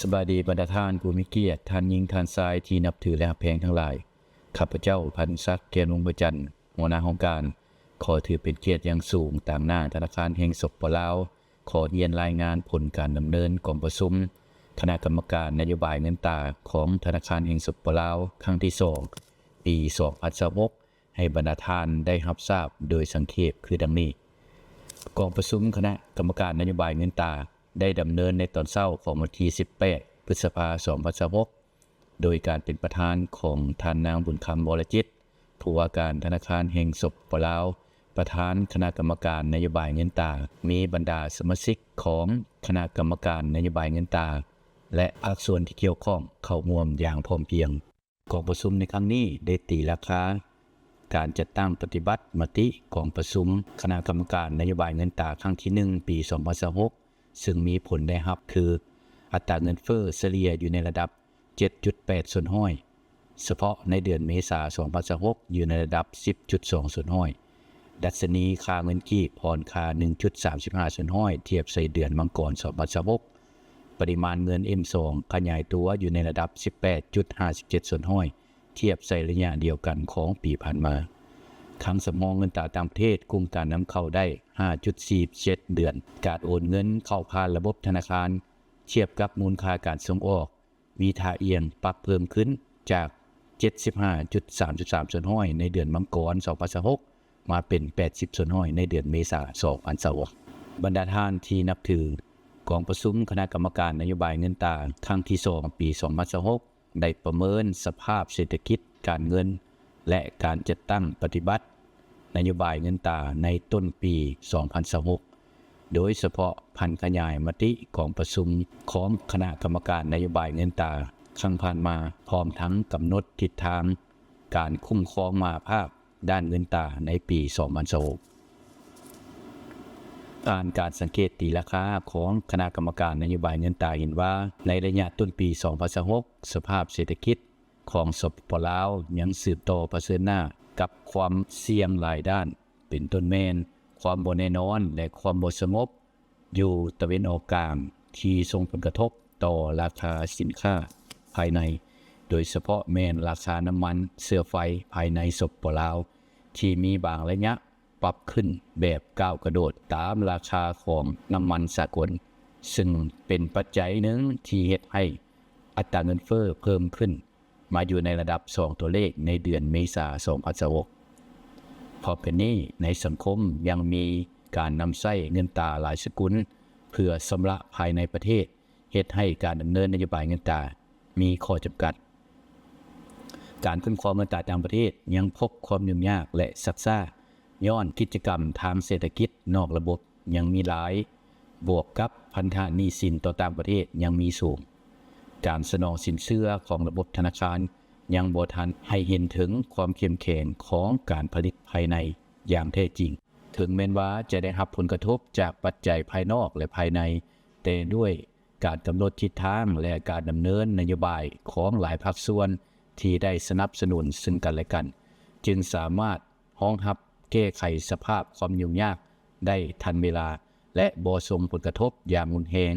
ສະບາຍດີບັນດາທ່ານຜູ້ມີກຽດ, ທ່ານຍິງ, ທ່ານຊາຍທີ່ນັບຖື ແລະ ຮັກແພງທັງຫຼາຍ. ຂ້າພະເຈົ້າ ພານຸສັກ ແກ້ວວົງພະຈັນ, ຫົວໜ້າຫ້ອງການ, ຂໍຖືເປັນກຽດຢ່າງສູງ ຕາງໜ້າທະນາຄານແຫ່ງ ສປປ ລາວ, ຂໍຮຽນລາຍງານຜົນການດຳເນີນກອງປະຊຸມຄະນະກຳມະການນະໂຍບາຍເງິນຕາຂອງທະນາຄານແຫ່ງ ສປປ ລາວ ຄັ້ງທີສອງ ປີສອງພັນຊາວຫົກ ໃຫ້ບັນດາທ່ານໄດ້ຮັບຊາບໂດຍສັງເຂບຄືດັ່ງນີ້. ກອງປະຊຸມຄະນະກຳມະການນະໂຍບາຍເງິນຕາ ໄດ້ດຳເນີນໃນຕອນເຊົ້າຂອງວັນທີສິບແປດ ພຶດສະພາ ສອງພັນຊາວຫົກ ໂດຍການເປັນປະທານຂອງທ່ານນາງ ບຸນຄຳ ວໍລະຈິດ ຜູ້ວ່າການທະນາຄານແຫ່ງ ສປປ ລາວ, ປະທານຄະນະກຳມະການນະໂຍບາຍເງິນຕາ, ມີບັນດາສະມາຊິກຂອງຄະນະກຳມະການນະໂຍບາຍເງິນຕາ ແລະ ພາກສ່ວນທີ່ກ່ຽວຂ້ອງເຂົ້າຮ່ວມຢ່າງພ້ອມພຽງ. ກອງປະຊຸມໃນຄັ້ງນີ້ໄດ້ຕີລາຄາການຈັດຕັ້ງປະຕິບັດມະຕິກອງປະຊຸມຄະນະກຳມະການນະໂຍບາຍເງິນຕາຄັ້ງທີໜຶ່ງ ປີສອງພັນຊາວຫົກ ເຊິ່ງມີຜົນໄດ້ຮັບຄື ອັດຕາເງິນເຟີ້ສະເລ່ຍຢູ່ໃນລະດັບ ເຈັດຈຸດແປດສ່ວນຮ້ອຍ, ສະເພາະໃນເດືອນເມສາ ສອງພັນຊາວຫົກ ຢູ່ໃນລະດັບ ສິບຈຸດສອງສ່ວນຮ້ອຍ. ດັດຊະນີຄ່າເງິນກີບອ່ອນຄ່າ ໜຶ່ງຈຸດສາມສິບຫ້າສ່ວນຮ້ອຍ ທຽບໃສ່ເດືອນມັງກອນ ສອງພັນຊາວຫົກ. ປະລິມານເງິນ ເອັມສອງ ຂະຫຍາຍຕົວຢູ່ໃນລະດັບ ສິບແປດຈຸດຫ້າສິບເຈັດສ່ວນຮ້ອຍ ທຽບໃສ່ໄລຍະດຽວກັນຂອງປີຜ່ານມາ. ຄັງສຳຮອງເງິນຕາຕ່າງປະເທດກຸມການນຳເຂົ້າໄດ້ ຫ້າຈຸດສີ່ເຈັດເດືອນ. ການໂອນເງິນເຂົ້າຜ່ານລະບົບທະນາຄານ ທຽບກັບມູນຄ່າການສົ່ງອອກ ມີທ່າອ່ຽງປັບເພີ່ມຂຶ້ນຈາກ ເຈັດສິບຫ້າຈຸດສາມສິບສາມສ່ວນຮ້ອຍ ໃນເດືອນມັງກອນ ສອງພັນຊາວຫົກ ມາເປັນ ແປດສິບສ່ວນຮ້ອຍ ໃນເດືອນເມສາ ສອງພັນຊາວຫົກ. ບັນດາທ່ານທີ່ນັບຖື, ກອງປະຊຸມຄະນະກຳມະການນະໂຍບາຍເງິນຕາຄັ້ງທີສອງ ປີສອງພັນຊາວຫົກ ໄດ້ປະເມີນສະພາບເສດຖະກິດ, ການເງິນ ແລະ ການຈັດຕັ້ງປະຕິບັດນະໂຍບາຍເງິນຕາໃນຕົ້ນປີສອງພັນຊາວຫົກ ໂດຍສະເພາະຜັນຂະຫຍາຍມະຕິກອງປະຊຸມຂອງຄະນະກຳມະການນະໂຍບາຍເງິນຕາຄັ້ງຜ່ານມາ, ພ້ອມທັງກຳນົດທິດທາງການຄຸ້ມຄອງມະຫາພາບດ້ານເງິນຕາໃນປີສອງພັນຊາວຫົກ. ຜ່ານການສັງເກດຕີລາຄາຂອງຄະນະກຳມະການນະໂຍບາຍເງິນຕາເຫັນວ່າ, ໃນໄລຍະຕົ້ນປີສອງພັນຊາວຫົກ ສະພາບເສດຖະກິດ ຂອງ ສປປ ລາວ ຍັງສືບຕໍ່ປະເຊີນໜ້າກັບຄວາມສ່ຽງຫຼາຍດ້ານ, ເປັນຕົ້ນແມ່ນຄວາມບໍ່ແນ່ນອນ ແລະ ຄວາມບໍ່ສະຫງົບຢູ່ຕາເວັນອອກກາງ ທີ່ສົ່ງຜົນກະທົບຕໍ່ລາຄາສິນຄ້າພາຍໃນ, ໂດຍສະເພາະແມ່ນລາຄານ້ຳມັນເຊື້ອໄຟພາຍໃນ ສປປ ລາວ ທີ່ມີບາງໄລຍະ ປັບຂຶ້ນແບບກ້າວກະໂດດຕາມລາຄາຂອງນ້ຳມັນສາກົນ, ເຊິ່ງເປັນປັດໄຈໜຶ່ງທີ່ເຮັດໃຫ້ອັດຕາເງິນເຟີ້ເພີ່ມຂຶ້ນມາຢູ່ໃນລະດັບສອງຕົວເລກໃນເດືອນເມສາ ສອງພັນຊາວຫົກ. ພ້ອມກັນນີ້, ໃນສັງຄົມຍັງມີການນຳໃຊ້ເງິນຕາຫຼາຍສະກຸນເພື່ອຊຳລະພາຍໃນປະເທດ, ເຮັດໃຫ້ການດຳເນີນນະໂຍບາຍເງິນຕາມີຂໍ້ຈຳກັດ. ການຄຸ້ມຄອງເງິນຕາຕ່າງປະເທດຍັງພົບຄວາມຫຍຸ້ງຍາກ ແລະ ຊັກຊ້າ ຍ້ອນກິດຈະກຳທາງເສດຖະກິດນອກລະບົບຍັງມີຫຼາຍ, ບວກກັບພັນທະໜີ້ສິນຕໍ່ຕ່າງປະເທດຍັງມີສູງ. ການສະໜອງສິນເຊື່ອຂອງລະບົບທະນາຄານຍັງບໍ່ທັນໃຫ້ເຫັນເຖິງຄວາມເຂັ້ມແຂງຂອງການຜະລິດພາຍໃນຢ່າງແທ້ຈິງ. ເຖິງແມ່ນວ່າຈະໄດ້ຮັບຜົນກະທົບຈາກປັດໄຈພາຍນອກ ແລະ ພາຍໃນ, ແຕ່ດ້ວຍ ການກຳນົດທິດທາງ ແລະ ການດຳເນີນນະໂຍບາຍຂອງຫຼາຍພາກສ່ວນທີ່ໄດ້ສະໜັບສະໜູນເຊິ່ງກັນແລະກັນ, ຈຶ່ງສາມາດຮອງຮັບແກ້ໄຂສະພາບຄວາມຫຍຸ້ງຍາກໄດ້ທັນເວລາ ແລະ ບໍ່ສົ່ງຜົນກະທົບຢ່າງຮຸນແຮງ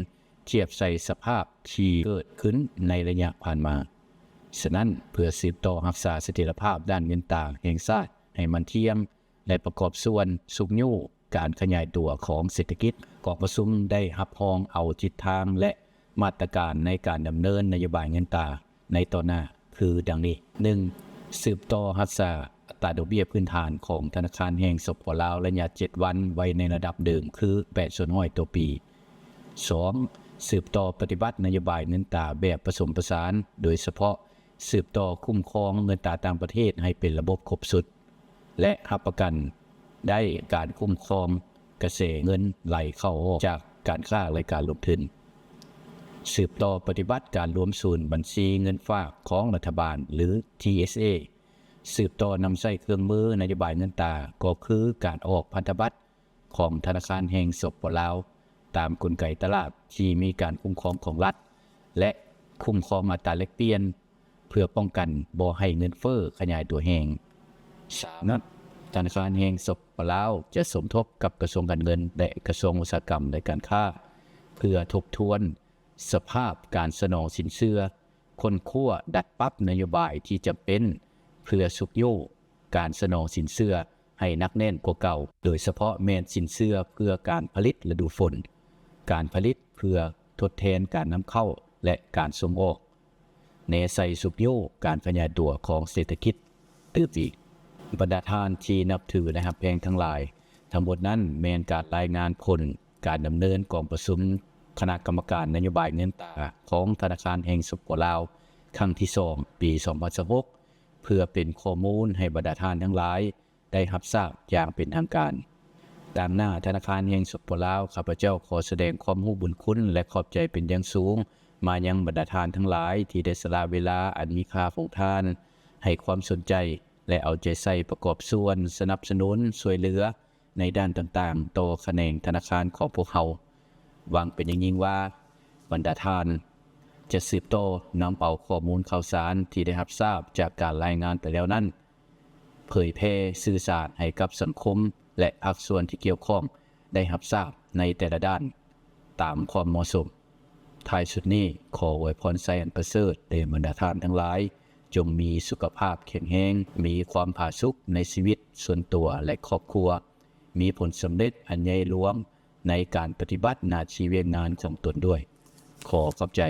ທຽບໃສ່ສະພາບທີ່ເກີດຂຶ້ນໃນໄລຍະຜ່ານມາ. ສະນັ້ນ, ເພື່ອສືບຕໍ່ຮັກສາສະຖຽນລະພາບດ້ານເງິນຕາແຫ່ງຊາດໃຫ້ໝັ້ນທ່ຽງ, ແລະ ປະກອບສ່ວນຊຸກຍູ້ການຂະຫຍາຍຕົວຂອງເສດຖະກິດ, ກອງປະຊຸມໄດ້ຮັບຮອງເອົາທິດທາງ ແລະ ມາດຕະການໃນການດຳເນີນນະໂຍບາຍເງິນຕາໃນຕໍ່ໜ້າຄືດັ່ງນີ້: ໜຶ່ງ, ສືບຕໍ່ຮັກສາອັດຕາດອກເບ້ຍພື້ນຖານຂອງທະນາຄານແຫ່ງ ສປປ ລາວ ໄລຍະເຈັດວັນໄວ້ໃນລະດັບເດີມຄື ແປດສ່ວນຮ້ອຍຕໍ່ປີ. ສອງ, ສືບຕໍ່ປະຕິບັດນະໂຍບາຍເງິນຕາແບບປະສົມປະສານ, ໂດຍສະເພາະ ສືບຕໍ່ຄຸ້ມຄອງເງິນຕາຕ່າງປະເທດໃຫ້ເປັນລະບົບຄົບຊຸດ ແລະ ຮັບປະກັນໄດ້ການຄຸ້ມຄອງກະແສເງິນໄຫຼເຂົ້າອອກຈາກການຄ້າ ແລະ ການລົງທຶນ. ສືບຕໍ່ປະຕິບັດການລວມສູນບັນຊີເງິນຝາກຂອງລັດຖະບານ ຫຼື ທີເອສເອ, ສືບຕໍ່ນຳໃຊ້ເຄື່ອງມືນະໂຍບາຍເງິນຕາ ກໍຄືການອອກພັນທະບັດ ຂອງທະນາຄານແຫ່ງ ສປປ ລາວ ຕາມກົນໄກຕະຫຼາດທີ່ມີການຄຸ້ມຄອງຂອງລັດ ແລະ ຄຸ້ມຄອງອັດຕາແລກປ່ຽນ ເພື່ອປ້ອງກັນບໍ່ໃຫ້ເງິນເຟີ້ຂະຫຍາຍຕົວແຮງ. ສາມ, ທະນາຄານແຫ່ງ ສປປ ລາວ ຈະສົມທົບກັບກະຊວງການເງິນ ແລະ ກະຊວງອຸດສາຫະກຳ ແລະ ການຄ້າ ເພື່ອທົບທວນ ສະພາບການສະໜອງສິນເຊື່ອ, ຄົ້ນຄວ້າດັດປັບນະໂຍບາຍທີ່ຈຳເປັນ ເພື່ອຊຸກຍູ້ການສະໜອງສິນເຊື່ອໃຫ້ໜັກແໜ້ນກວ່າເກົ່າ, ໂດຍສະເພາະແມ່ນສິນເຊື່ອເພື່ອການຜະລິດລະດູຝົນ, ການຜະລິດເພື່ອທົດແທນການນຳເຂົ້າ ແລະ ການສົ່ງອອກ, ແນໃສ່ຊຸກຍູ້ການຂະຫຍາຍຕົວຂອງເສດຖະກິດຕື່ມອີກ. ບັນດາທ່ານທີ່ນັບຖື ແລະ ຮັກແພງທັງຫຼາຍ, ທັງໝົດນັ້ນແມ່ນການລາຍງານຜົນການດຳເນີນກອງປະຊຸມຄະນະກຳມະການນະໂຍບາຍເງິນຕາຂອງທະນາຄານແຫ່ງ ສປປ ລາວ ຄັ້ງທີສອງ ປີສອງພັນຊາວຫົກ ເພື່ອເປັນຂໍ້ມູນໃຫ້ບັນດາທ່ານທັງຫຼາຍໄດ້ຮັບຊາບຢ່າງເປັນທາງການ. ຕາງໜ້າທະນາຄານແຫ່ງ ສປປ ລາວ, ຂ້າພະເຈົ້າຂໍສະແດງຄວາມຮູ້ບຸນຄຸນ ແລະ ຂອບໃຈເປັນຢ່າງສູງມາຍັງບັນດາທ່ານທັງຫຼາຍທີ່ໄດ້ສະຫຼະເວລາອັນມີຄ່າຂອງທ່ານໃຫ້ຄວາມສົນໃຈ ແລະ ເອົາໃຈໃສ່ປະກອບສ່ວນສະໜັບສະໜູນຊ່ວຍເຫຼືອ ໃນດ້ານຕ່າງໆຕໍ່ຂະແໜງທະນາຄານຂອງພວກເຮົາ. ຫວັງເປັນຢ່າງຍິ່ງວ່າ ບັນດາທ່ານຈະສືບຕໍ່ນຳເອົາຂໍ້ມູນຂ່າວສານທີ່ໄດ້ຮັບຊາບຈາກການລາຍງານໄປແລ້ວນັ້ນ ເຜີຍແຜ່ສື່ສານໃຫ້ກັບສັງຄົມ ແລະ ພາກສ່ວນທີ່ກ່ຽວຂ້ອງໄດ້ຮັບຊາບໃນແຕ່ລະດ້ານຕາມຄວາມເໝາະສົມ. ທ້າຍສຸດນີ້ ຂໍອວຍພອນໄຊອັນປະເສີດແດ່ບັນດາທ່ານທັງຫຼາຍ, ຈົ່ງມີສຸຂະພາບແຂງແຮງ, ມີຄວາມຜາສຸກໃນຊີວິດສ່ວນຕົວ ແລະ ຄອບຄົວ, ມີຜົນສຳເລັດອັນໃຫຍ່ຫຼວງໃນການປະຕິບັດໜ້າທີ່ວຽກງານຂອງຕົນດ້ວຍ. ຂໍຂອບໃຈ.